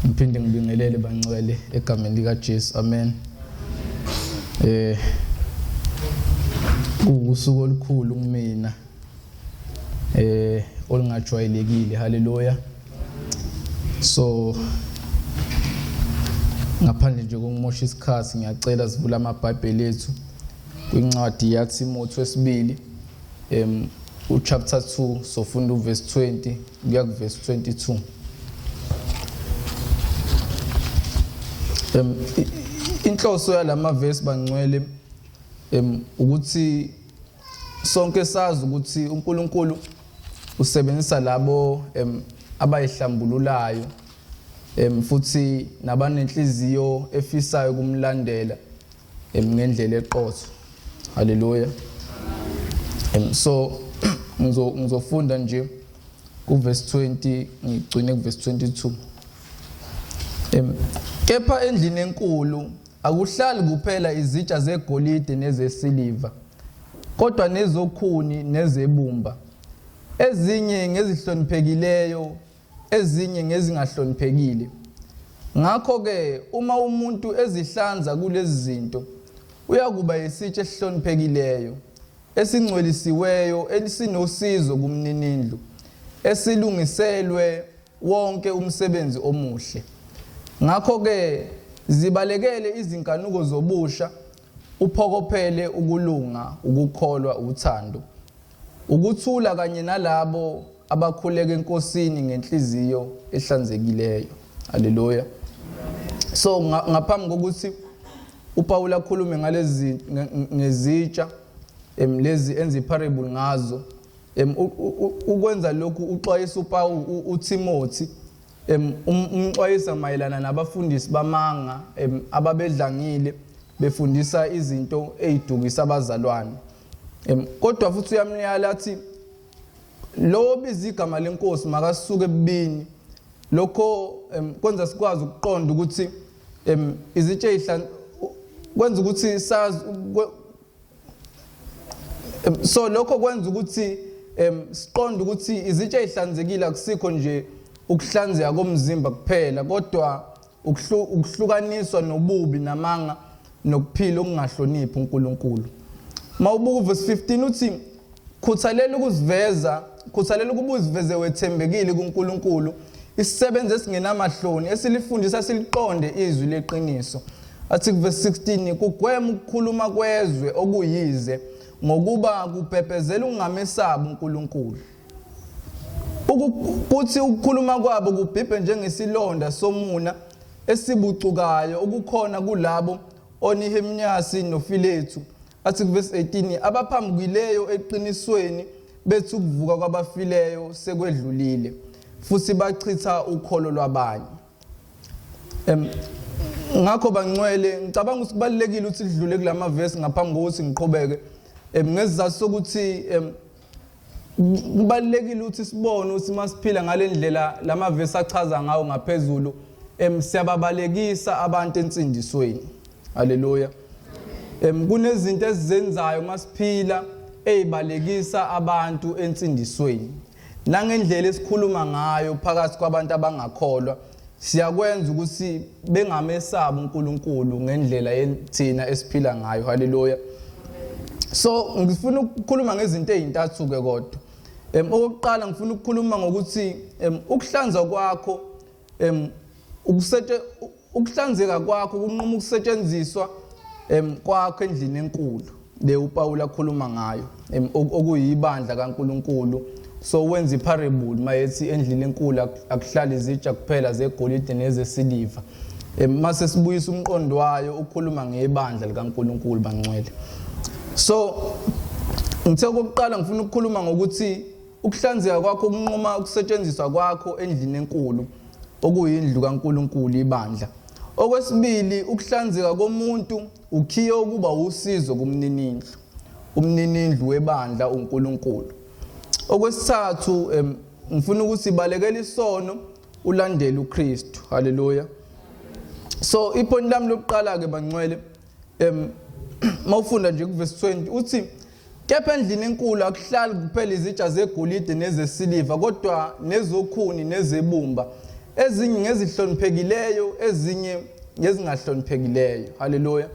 Ngiphinde ngibingelele bangcwele egameni lika Jesu. Amen. Eh kuwusuku olukhulu kumina. Eh olungajwayelekile. Haleluya. So ngaphandle nje kokumosha isikhathi ngiyacela sivule amaBhayibheli ethu kwincwadi yaThimothi wesibili uchapter 2 sofunda uverse 20 kuya kuverse 22. Inhloso yalamavesi bangcwele ukuthi sonke sazi ukuthi uNkulunkulu usebenzisa labo abayihlambululayo futhi nabanenhliziyo efisayo kumlandela ngendlela eqotho. Haleluya. So ngizofunda nje kuverse 20 ngigcine kuverse 22. Kepha endlini enkulu akuhlali kuphela izitsha zegolide nezesiliva, kodwa nezokhuni nezebumba, ezinye ngezihloniphekileyo, ezinye ngezingahloniphekile. Ngakho-ke uma umuntu ezihlanza kulezi zinto, uyakuba yisitsha esihloniphekileyo, esingcwelisiweyo, esinosizo kumninindlu, esilungiselwe wonke umsebenzi omuhle. Ngakho-ke zibalekele izinkanuko zobusha, uphokophele ukulunga, ukukholwa, uthando, ukuthula kanye nalabo abakhuleka eNkosini ngenhliziyo ehlanzekileyo. Haleluya. So ngaphambi kokuthi uPaul akhulume ngalezi ngezitsha lezi enza iparable ngazo, ukwenza lokhu uxwayisa uPaul uTimothy, umxwayisa mayelana nabafundisi bamanga ababedlangile befundisa izinto ezidukisa abazalwane. Kodwa futhi uyamyala athi lowo obiza igama lenkosi makasuke ebubini. Lokho kwenza sikwazi ukuqonda ukuthi izitshe ezihlan kwenza ukuthi sazi, so lokho kwenza ukuthi siqonde ukuthi izitshe ezihlanzekile akusikho nje ukuhlanzeka komzimba kuphela, kodwa ukuhlukaniswa nobubi namanga nokuphila okungahloniphi uNkulunkulu. Mawubuka uverse 15 uthi khuthalela ukuziveza, khuthalela ukuba uziveze wethembekile kuNkulunkulu, isisebenzi esingenamahloni esilifundisa siliqonde izwi leqiniso. Athi kuverse 16 kugwema ukukhuluma kwezwe okuyize, ngokuba kubhebhezela ukungamesabi uNkulunkulu. Kuthi ukukhuluma kwabo kubhibhe njengesilonda somuna esibucukayo okukhona kulabo oNehemiyasi noFilethu. Athi kuvesi 18 abaphambukileyo eqinisweni bethi ukuvuka kwabafileyo sekwedlulile, futhi bachitha ukholo lwabanye. Ngakho bangcwele, ngicabanga ukuthi kubalulekile ukuthi sidlule kulama verse ngaphambi kokuthi ngiqhubeke, ngesizathu sokuthi kubalulekile ukuthi sibone ukuthi masiphila ngalendlela lamavesi achaza ngawo ngaphezulu, siyababalekisa abantu ensindisweni. Haleluya. Kunezinto esizenzayo masiphila ezibalekisa abantu ensindisweni. Nangendlela esikhuluma ngayo phakathi kwabantu abangakholwa, siyakwenza ukuthi bengamesabi uNkulunkulu ngendlela thina esiphila ngayo. Haleluya. So ngifuna ukukhuluma ngezinto ezintathu ke kodwa. Okokuqala ngifuna ukukhuluma ngokuthi ukuhlanzwa kwakho, ukuhlanzeka kwakho kunquma ukusetshenziswa kwakho endlini enkulu le uPaul akhuluma ngayo, okuyibandla kaNkuluNkulu. So wenza iparable mayethi endlini enkulu akuhlali izitsha kuphela zegolide nezesiliva. Mase sibuyisa umqondo wayo ukhuluma ngebandla likaNkuluNkulu bangcwele. So ngithe okokuqala ngifuna ukukhuluma ngokuthi ukuhlanzeka kwakho kunquma ukusetshenziswa kwakho endlini enkulu okuyindlu kaNkuluNkulu ibandla. Okwesibili, ukuhlanzeka komuntu ukhiye ukuba usizo kumninindlu, umninindlu webandla uNkulunkulu. Okwesithathu, ngifuna ukuthi balekela isono ulandele uKristu. Haleluya. So ipoint lami lokuqala ke bangcwele, mawufunda nje kuverse 20 uthi kepha endlini enkulu akuhlali kuphela izitsha zegolide nezesiliva, kodwa nezokhuni nezebumba, Ezinye ngezihloniphekileyo, ezinye ngezingahloniphekileyo. Haleluya.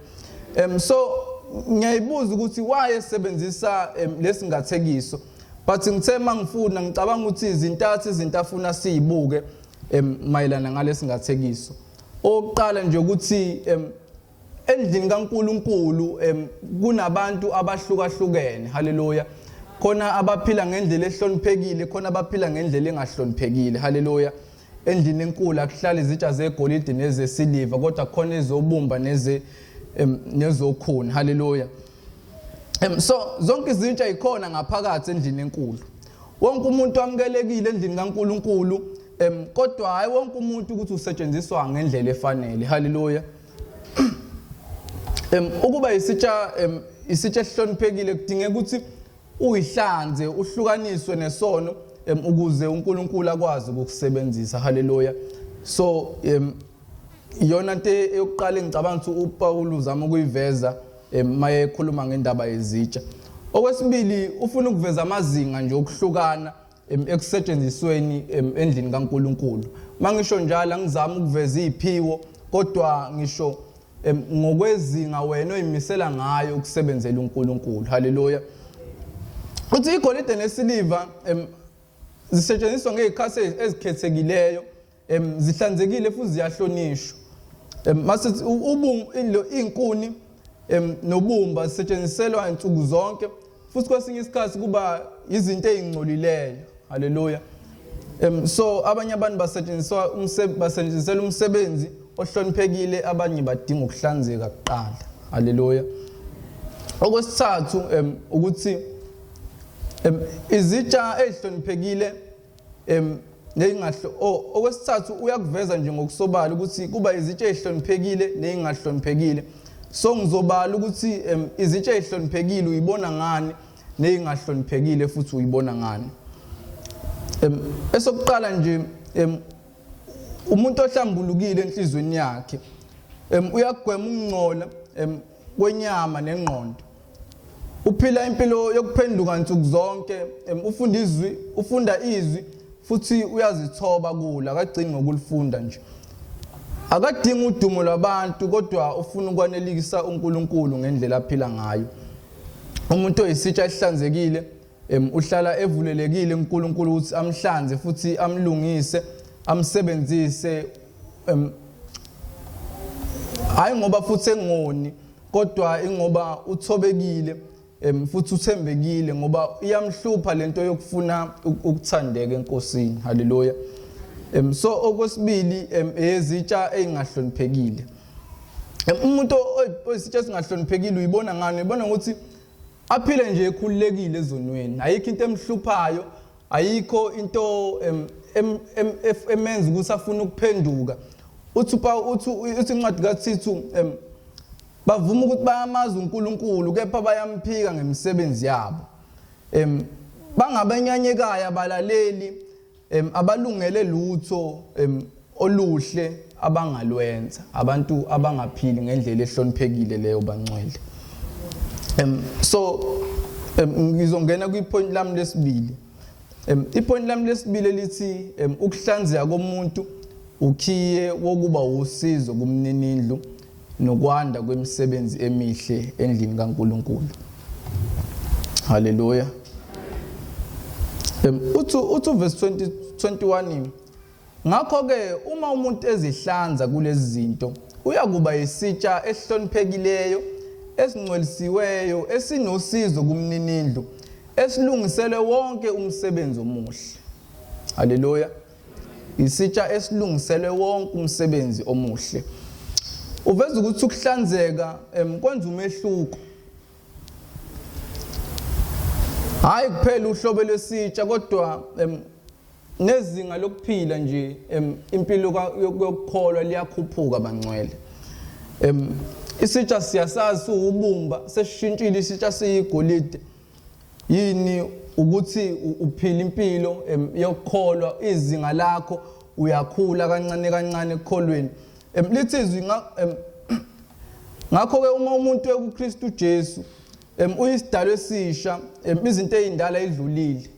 So ngiyayibuza ukuthi why esebenzisa lesingathekiso, but ngithe mangifuna ngicabanga ukuthi izintathu izinto afuna sizibuke mayelana ngalesingathekiso. Oqala nje ukuthi endlini kaNkuluNkulu kunabantu abahlukahlukene. Haleluya. Khona abaphila ngendlela ehloniphekile, khona abaphila ngendlela engahloniphekile. Haleluya. Endlini enkulu akuhlali izitsha zegolide nezesiliva, kodwa khona ezobumba neze nezokhuni. Haleluya. So zonke izintsha ikhona ngaphakathi endlini enkulu. Wonke umuntu amukelekile endlini kaNkuluNkulu, kodwa hayi wonke umuntu ukuthi usetshenziswa ngendlela efanele. Haleluya. Ukuba isitsha isitsha esihloniphekile kudingeka ukuthi uyihlanze, uhlukaniswe nesono ukuze uNkulunkulu akwazi ukukusebenzisa. Haleluya. So iyona nto eyokuqala engicabanga ukuthi uPaul uzama ukuyiveza maye ekhuluma ngendaba yezitsha. Okwesibili, ufuna ukuveza amazinga nje okuhlukana ekusetshenzisweni endlini kaNkuluNkulu. Mangisho njalo angizami ukuveza iziphiwo, kodwa ngisho ngokwezinga wena oyimisela ngayo ukusebenzela uNkulunkulu. Haleluya. Uthi igolide nesiliva zisetshenziswa ngezikhathi ezikhethekileyo, zihlanzekile futhi ziyahlonishwa. Masithi inkuni nobumba zisetshenziselwa insuku zonke, futhi kwesinye isikhathi kuba izinto ezingcolileyo. Haleluya. So abanye abantu basetshenziswa basetshenziselwa umsebenzi ohloniphekile, abanye badinga ukuhlanzeka kuqala. Haleluya. Okwesithathu, ukuthi izitsha ezihloniphekile neyingahlo oh okwesithathu uyakuveza nje ngokusobala ukuthi kuba izitsha ezihloniphekile nezingahloniphekile. So ngizobala ukuthi izitsha ezihloniphekile uyibona ngani, nezingahloniphekile futhi uyibona ngani. Esokuqala nje, umuntu ohlambulukile enhlizweni yakhe uyagwema ukungcola kwenyama nengqondo. Uphila impilo yokuphenduka nsuku zonke, ufunda izwi, ufunda izwi futhi uyazithoba kulo, akagcini ngokulifunda nje. Akadingi udumo lwabantu, kodwa ufuna ukwanelisa uNkulunkulu ngendlela aphila ngayo. Umuntu oyisitsha esihlanzekile uhlala evulelekile uNkulunkulu ukuthi amhlanze futhi amlungise, amsebenzise, hayi ngoba futhi engoni, kodwa ingoba uthobekile futhi uthembekile, ngoba iyamhlupha lento yokufuna ukuthandeka eNkosini. Haleluya. So okwesibili, ezitsha ezingahloniphekile. Umuntu oyisitsha esingahloniphekile uyibona ngani? Uyibona ukuthi aphile nje ekhululekile ezonweni, ayikho into emhluphayo, ayikho into emenza ukuthi afune ukuphenduka. Uthi uthi incwadi kaThithu, bavuma ukuthi bayamazi uNkulunkulu, kepha bayamphika ngemisebenzi yabo. Bangabenyanyekayo, abalaleli, abalungele lutho oluhle abangalwenza, abantu abangaphili ngendlela ehloniphekile leyo bangcwele. So ngizongena kwipoint lami lesibili. Ipoint lami lesibili elithi ukuhlanzeka komuntu ukhiye wokuba usizo kumninindlu nokwanda kwemisebenzi emihle endlini kaNkuluNkulu. Haleluya. Uthi verse 20 21, ngakho ke uma umuntu ezihlanza kulezi zinto uyakuba isitsha esihloniphekileyo, esingcwelisiweyo, esinosizo kumninindlu, esilungiselwe wonke umsebenzi omuhle. Haleluya. Isitsha esilungiselwe wonke umsebenzi omuhle. Uveza ukuthi ukuhlanzeka kwenza umehluko, hayi kuphela uhlobo lwesitsha, kodwa nezinga lokuphila nje impilo yokukholwa liyakhuphuka bangcwele. Isitsha siyasazi siwubumba, sesishintshile isitsha siyigolide. Yini ukuthi uphila impilo yokukholwa, izinga lakho uyakhula kancane kancane ekukholweni. Lithi izwi, ngakho ke uma umuntu ekuKristu Jesu, uyisidalwa esisha, izinto ezindala idlulile.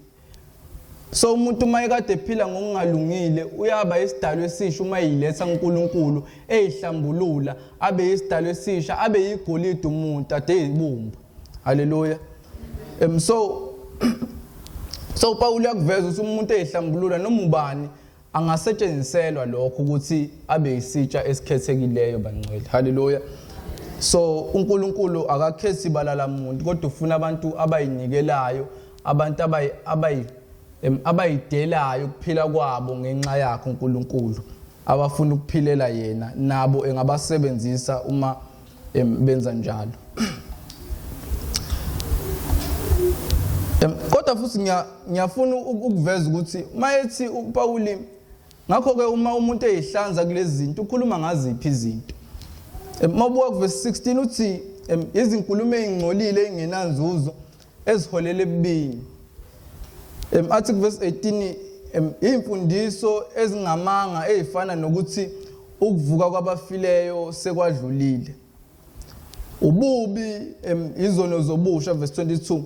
So umuntu uma ekade ephila ngokungalungile uyaba isidalwa esisha uma eyiletha kuNkulunkulu, eyihlambulula, abe isidalwa esisha, abe yigolide umuntu ade eyibumba. Haleluya. So uPawulu uyakuveza ukuthi umuntu eyihlambulula noma ubani angasetshenziselwa lokho ukuthi abe yisitsha esikhethekileyo bangcwele. Haleluya. So uNkulunkulu akakhethi ibala lamuntu kodwa ufuna abantu abayinikelayo, abantu abayidelayo ukuphila kwabo ngenxa yakhe uNkulunkulu, abafuna ukuphilela yena, nabo engabasebenzisa uma benza njalo. Kodwa futhi ngiyafuna ukuveza ukuthi mayethi uPawuli ngakho ke uma umuntu eyihlanza kulezi zinto ukhuluma ngaziphi izinto. Mawubuka kuverse 16 uthi izinkulumo ezingcolile ezingenanzuzo eziholela ebubini. Athi kuverse 18 imfundiso ezingamanga ezifana nokuthi ukuvuka kwabafileyo sekwadlulile. Ububi izono zobusha verse 22.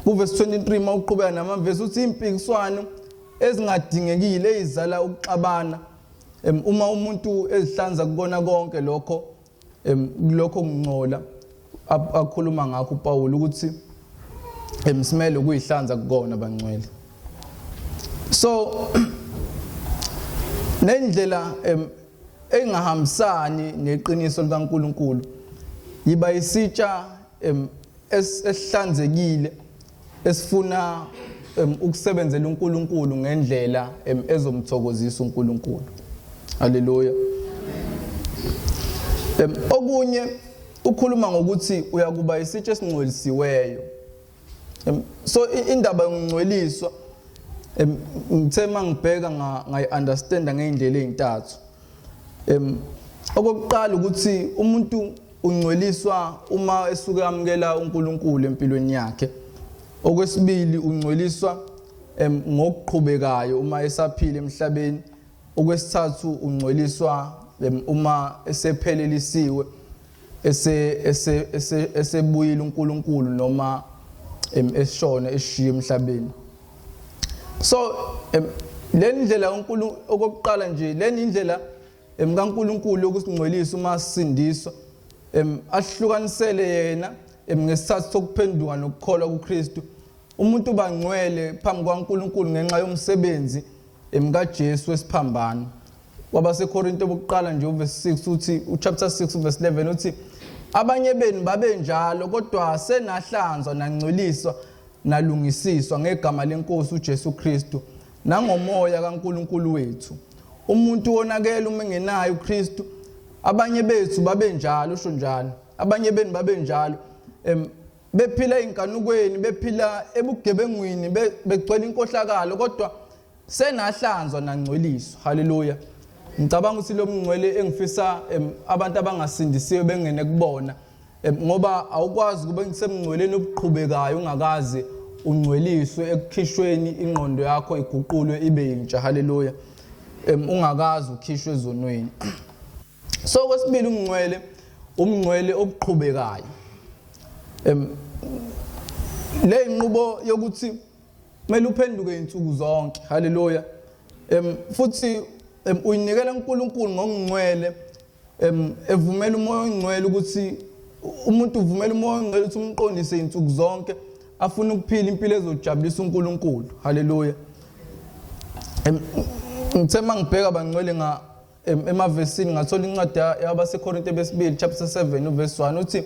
Kuverse 23 mawuqhubeka namavesi uthi impikiswano ezingadingekile ezizala ukuxabana. Uma umuntu ezihlanza kukona konke lokho, lokho kungcola akhuluma ngakho uPawulu ukuthi simele ukuyihlanza kukona bangcwele. So nendlela engahambisani neqiniso likaNkuluNkulu, yiba isitsha esihlanzekile esifuna ukusebenzela uNkulunkulu ngendlela ezomthokozisa uNkulunkulu. Haleluya. Okunye ukhuluma ngokuthi uyakuba isitsha esingcwelisiweyo. So indaba yokungcweliswa, ngithe mangibheka ngayi-understanda ngey'ndlela ey'ntathu. Okokuqala ukuthi umuntu ungcweliswa uma esuke amukela uNkulunkulu empilweni yakhe. Okwesibili ungcweliswa ngokuqhubekayo uma esaphila emhlabeni. Okwesithathu ungcweliswa uma esephelelisiwe, esebuyile uNkulunkulu noma esishona eshiye emhlabeni. So le ndlela uNkulunkulu, okokuqala nje le indlela kaNkulunkulu yokusingcwelisa uma sisindiswa, ahlukanisele yena ngesithathu sokuphenduka nokukholwa kuKristu. Umuntu bangcwele phambi kwaNkulunkulu ngenxa yomsebenzi kaJesu wesiphambano. KwabaseKorinte bokuqala nje uverse 6 uthi, uchapter 6 uverse 11 uthi abanye benu babenjalo kodwa senahlanzwa nangcweliswa nalungisiswa ngegama lenkosi uJesu Kristu nangomoya kaNkulunkulu wethu. Umuntu wonakele uma engenayo uKristu. Abanye bethu babenjalo, usho njalo. Abanye benu babenjalo. Bephila einkanukweni, bephila ebugebengwini, begcwele inkohlakalo, kodwa senahlanzwa nangcweliswa. Haleluya. Ngicabanga ukuthi lo mngcwele engifisa abantu abangasindisiwe bengene kubona, ngoba awukwazi kube ngisemngcweleni obuqhubekayo ungakaze ungcweliswe ekukhishweni, ingqondo yakho iguqulwe ibe yintsha. Haleluya. Ungakaze ukhishwe ezonweni. So kwesibili umngcwele, umngcwele obuqhubekayo. Le inqubo yokuthi kumele uphenduke insuku zonke. Haleluya. Futhi uyinikela uNkulunkulu ngokungcwele, evumela uMoya oNgcwele ukuthi umuntu uvumela uMoya oNgcwele ukuthi umqondise insuku zonke, afuna ukuphila impilo ezojabulisa uNkulunkulu. Haleluya. Ngithe mangibheka bangcwele nga emavesini ngathola incwadi yabaseKorinte besibili chapter 7 uverse 1 uthi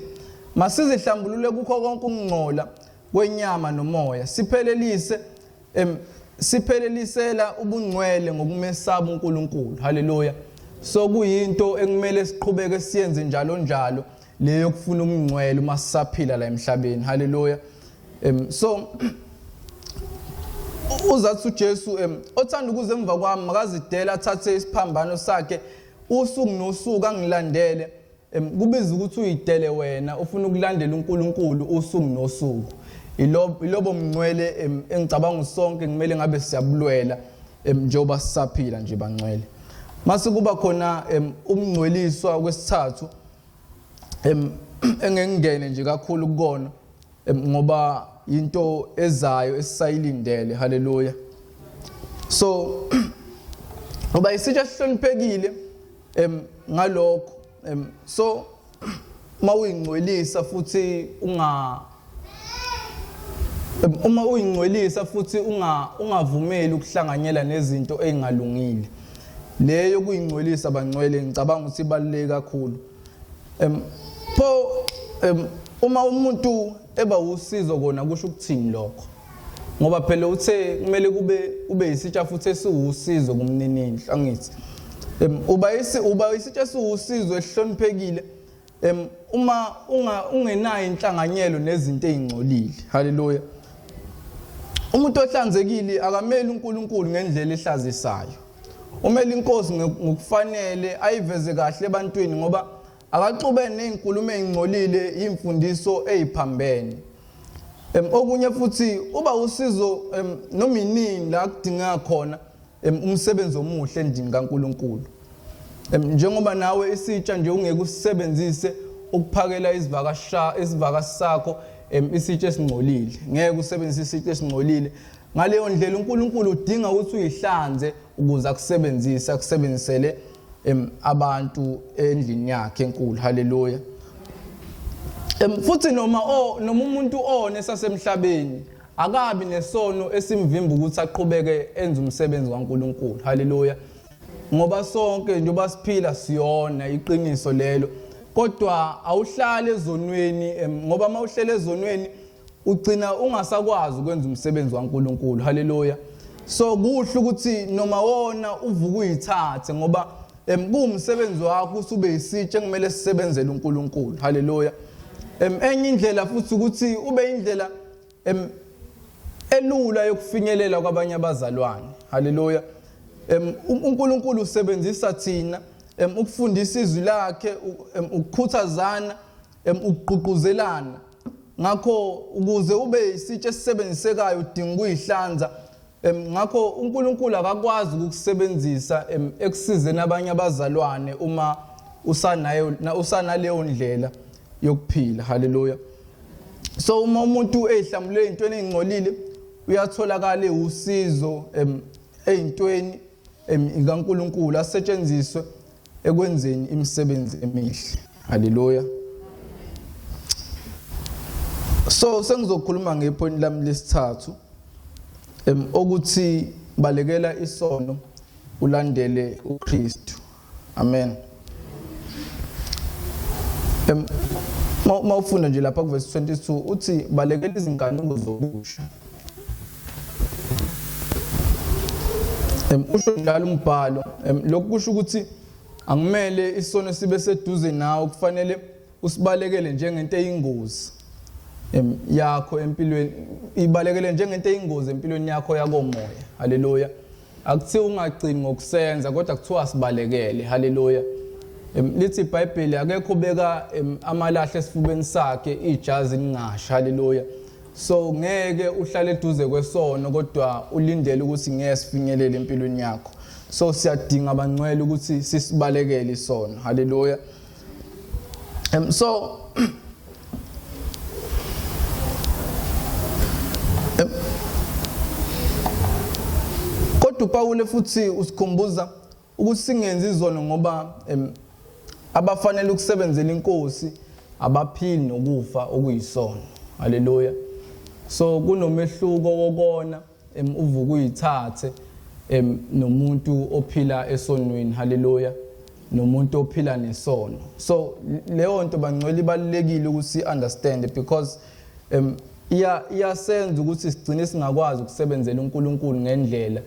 masizihlambulule kukho konke ukungcola kwenyama nomoya, siphelelise siphelelisela ubungcwele ngokumesaba uNkulunkulu. Haleluya. So kuyinto ekumele siqhubeke siyenze njalo njalo leyo yokufuna ubungcwele uma sisaphila la emhlabeni. Haleluya. So uzathi uJesu, othanda ukuza emva kwami makazidela, athathe isiphambano sakhe usuku nosuku angilandele. Kubiza ukuthi uyidele wena ufuna ukulandela uNkulunkulu usuku nosuku. Ilobo mngcwele engicabanga sonke kumele ngabe siyabulwela njengoba sisaphila nje bangcwele. Mase kuba khona umngcweliswa kwesithathu, engengingene nje kakhulu kukona, ngoba into ezayo esisayilindele. Haleluya. So uba isitsha sihloniphekile ngalokho. So mawuyingcwelisa futhi unga uma uyingcwelisa futhi unga ungavumeli ukuhlanganyela nezinto ezingalungile, leyo kuyingcwelisa bangcwele, ngicabanga ukuthi ibaluleke kakhulu. Pho uma umuntu eba usizo kona kusho ukuthini lokho? Ngoba phela uthe kumele kube ube isitsha futhi esiwusizo kumninindlu, angithi? Uba isitsha esiwusizo esihloniphekile uma ungenayo inhlanganyelo nezinto ezingcolile. Haleluya. Umuntu ohlanzekile akameli uNkulunkulu ngendlela ehlazisayo. Umele inkosi ngokufanele ayiveze kahle ebantwini, ngoba akaxubene nezinkulumo ezingcolile, imfundiso eziphambene. Okunye futhi uba usizo noma inini la kudingeka khona umsebenzi omuhle endlini kaNkuluNkulu. Njengoba nawe isitsha nje ungeke usisebenzise ukuphakela isivakasha isivakashi sakho isitsha esingcolile, ngeke usebenzise isitsha esingcolile. Ngaleyo ndlela uNkulunkulu udinga ukuthi uyihlanze ukuze akusebenzise, akusebenzisele abantu endlini yakhe enkulu. Haleluya. Futhi noma noma umuntu one sasemhlabeni akabi nesono esimvimba ukuthi aqhubeke enze umsebenzi kaNkulunkulu. Haleluya. Ngoba sonke njengoba siphila siyona, iqiniso lelo, kodwa awuhlali ezonweni, ngoba uma uhlele ezonweni ugcina ungasakwazi ukwenza umsebenzi kaNkulunkulu. Haleluya. So kuhle ukuthi noma wona uvuka uyithathe, ngoba kuwumsebenzi wakho usube isitsha ekumele sisebenzele uNkulunkulu. Haleluya. Enye indlela futhi ukuthi ube indlela elula yokufinyelela kwabanye abazalwane. Haleluya. uNkulunkulu usebenzisa thina ukufundisa izwi lakhe, ukukhuthazana, ukugqugquzelana. Ngakho ukuze ube isitsha esisebenzisekayo udinga ukuyihlanza. Ngakho uNkulunkulu akakwazi ukukusebenzisa ekusizeni abanye abazalwane uma usanayo usanaleyo ndlela yokuphila. Haleluya. So uma umuntu ezihlambulule ezintweni ezingcolile uyatholakala ewusizo ezintweni kaNkulunkulu, asetshenziswe ekwenzeni imisebenzi emihle. Haleluya. So sengizokhuluma ngepoint lami lesithathu, okuthi balekela isono ulandele uKristu. Amen. Mawufunda nje lapha kuverse 22 uthi balekela izinkanuko zobusha. Usho njalo umbhalo. Lokhu kusho ukuthi angimele isono sibe seduze nawe, kufanele usibalekele njengento eyingozi yakho empilweni, ibalekele njengento eyingozi empilweni yakho yakomoya. Haleluya. Akuthiwa ungagcini ngokusenza, kodwa kuthiwa sibalekele. Haleluya. Lithi iBhayibheli akekho ubeka amalahle esifubeni sakhe ijazi lingashi. Haleluya. So ngeke uhlale eduze kwesono kodwa ulindele ukuthi ngeke sifinyelele empilweni yakho. So siyadinga abangcwele ukuthi sisibalekele isono. Haleluya. So kodwa uPawule futhi usikhumbuza ukuthi singenzi izono, ngoba abafanele ukusebenzela inkosi abaphili nokufa okuyisono. Haleluya. So kunomehluko wokona uvuka uyithathe nomuntu ophila esonweni. Haleluya. Nomuntu ophila nesono. So leyo nto bangcwele ibalulekile ukuthi understand, because iyasenza ukuthi sigcine singakwazi ukusebenzela uNkulunkulu ngendlela.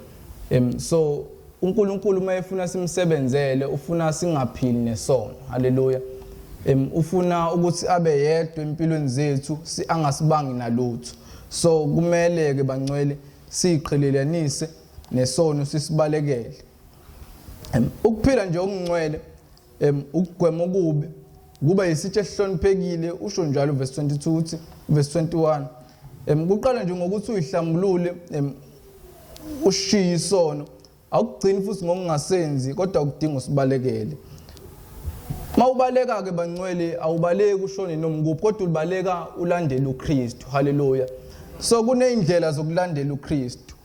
So uNkulunkulu uma efuna simsebenzele ufuna singaphili nesono. Haleluya. Ufuna ukuthi abe yedwa empilweni zethu, angasibangi nalutho. So kumele ke bangcwele siqhelelanise nesono, sisibalekele. Ukuphila nje okungcwele, ukugwema okubi, kuba yisitsha esihloniphekile, usho njalo verse 22 uthi verse 21. Kuqala nje ngokuthi uyihlambulule, ushiye isono, awukugcini futhi ngokungasenzi, kodwa ukudinga usibalekele. Mawubaleka ke bangcwele, awubaleki ushone noma kuphi, kodwa ubaleka ulandele uKristu. Haleluya. So kuneyindlela zokulandela uKristu.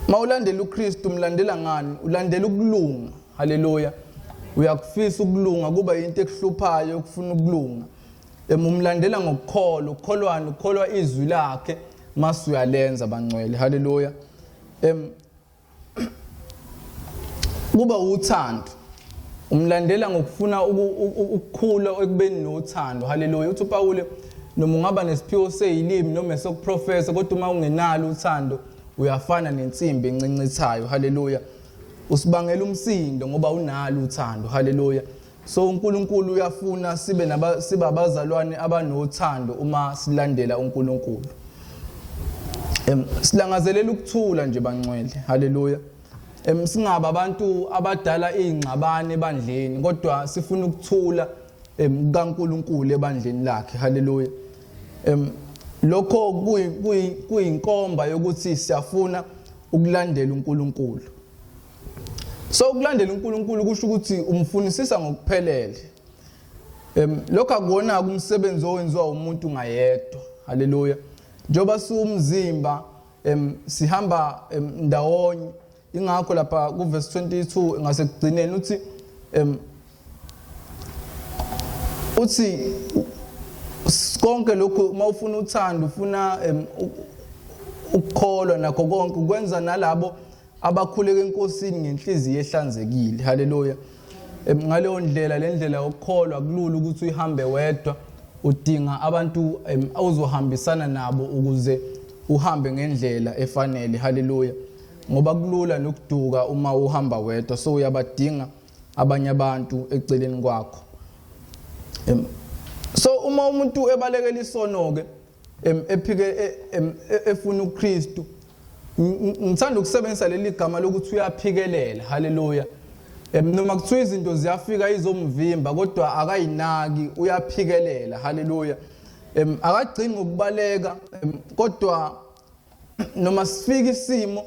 Mawulandela uKristu umlandela ngani? Ulandela ukulunga. Haleluya. Uyakufisa ukulunga kuba into ekuhluphayo ukufuna ukulunga. Umlandela ngokukholwa, ukukholwani? Ukukholwa izwi lakhe mase uyalenza bangcwele. Haleluya. Kuba uthando. Umlandela ngokufuna ukukhula ekubeni nothando. Haleluya. Uthi uPawule noma ungaba nesiphiwo seyilimi noma esokuprofesa kodwa uma ungenalo uthando uyafana nensimbi encencethayo. Haleluya. Usibangela umsindo ngoba unalo uthando. Haleluya. So uNkulunkulu uyafuna sibe naba sibe abazalwane abanothando uma silandela uNkulunkulu. Silangazelela ukuthula nje bangcwele. Haleluya. Singaba abantu abadala izingxabano ebandleni kodwa sifuna ukuthula kaNkulunkulu ebandleni lakhe. Haleluya. Lokho kuyinkomba yokuthi siyafuna ukulandela uNkulunkulu. So ukulandela uNkulunkulu kusho ukuthi umfunisisa ngokuphelele. Lokho akuwona umsebenzi owenziwa umuntu ngayedwa. Haleluya. Njengoba siwumzimba sihamba ndawonye ingakho lapha ku verse 22 ngasekugcineni uthi uthi konke lokhu uma ufuna uthando ufuna ukukholwa nakho konke ukwenza nalabo abakhuleka enkosini ngenhliziyo ehlanzekile. Haleluya. Ngaleyo ndlela le ndlela yokukholwa kulula ukuthi uyihambe wedwa, udinga abantu ozohambisana nabo ukuze uhambe ngendlela efanele. Haleluya. Ngoba kulula nokuduka uma uhamba wedwa, so uyabadinga abanye abantu eceleni kwakho. So uma umuntu ebalekela isono ke ephike e, e, efuna uKristu, ngithanda ukusebenzisa leli gama lokuthi uyaphikelela. Haleluya. Noma kuthiwa izinto ziyafika izomvimba kodwa akayinaki, uyaphikelela. Haleluya. Akagcini ngokubaleka kodwa noma sifika isimo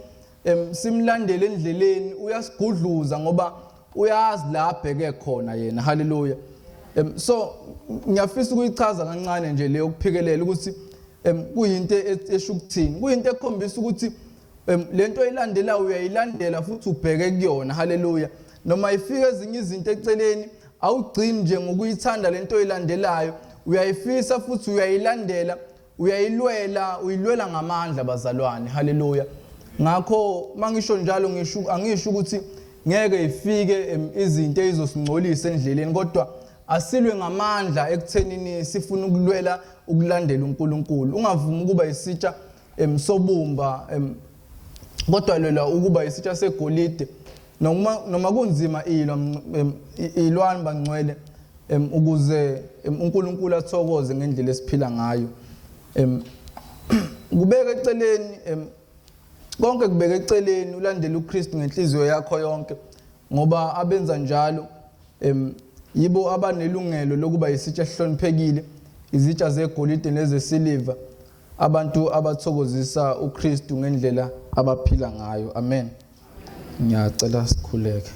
simlandele endleleni uyasigudluza ngoba uyazi la abheke khona yena. Haleluya. So ngiyafisa ukuyichaza kancane nje leyo kuphikelela ukuthi kuyinto esho ukuthini, kuyinto ekhombisa ukuthi lento oyilandelayo uyayilandela futhi ubheke kuyona. Haleluya. Noma ifika ezinye izinto eceleni awugcini nje ngokuyithanda lento oyilandelayo, uyayifisa futhi uyayilandela, uyayilwela, uyilwela ngamandla bazalwane. Haleluya. Ngakho mangisho njalo ngisho angisho ukuthi ngeke ifike izinto ezizosingcolisa endleleni, kodwa asilwe ngamandla ekuthenini sifuna ukulwela ukulandela uNkulunkulu. Ungavumi ukuba isitsha sobumba, kodwa lwela ukuba isitsha segolide. Noma kunzima ilwa ilwani bangcwele ukuze uNkulunkulu athokoze ngendlela esiphila ngayo. Kubeka eceleni konke, kubeka eceleni ulandele uKristu ngenhliziyo yakho yonke, ngoba abenza njalo yibo abanelungelo lokuba isitsha esihloniphekile, izitsha zegolide nezesiliva, abantu abathokozisa uKristu ngendlela abaphila ngayo. Amen. Ngiyacela sikhuleke.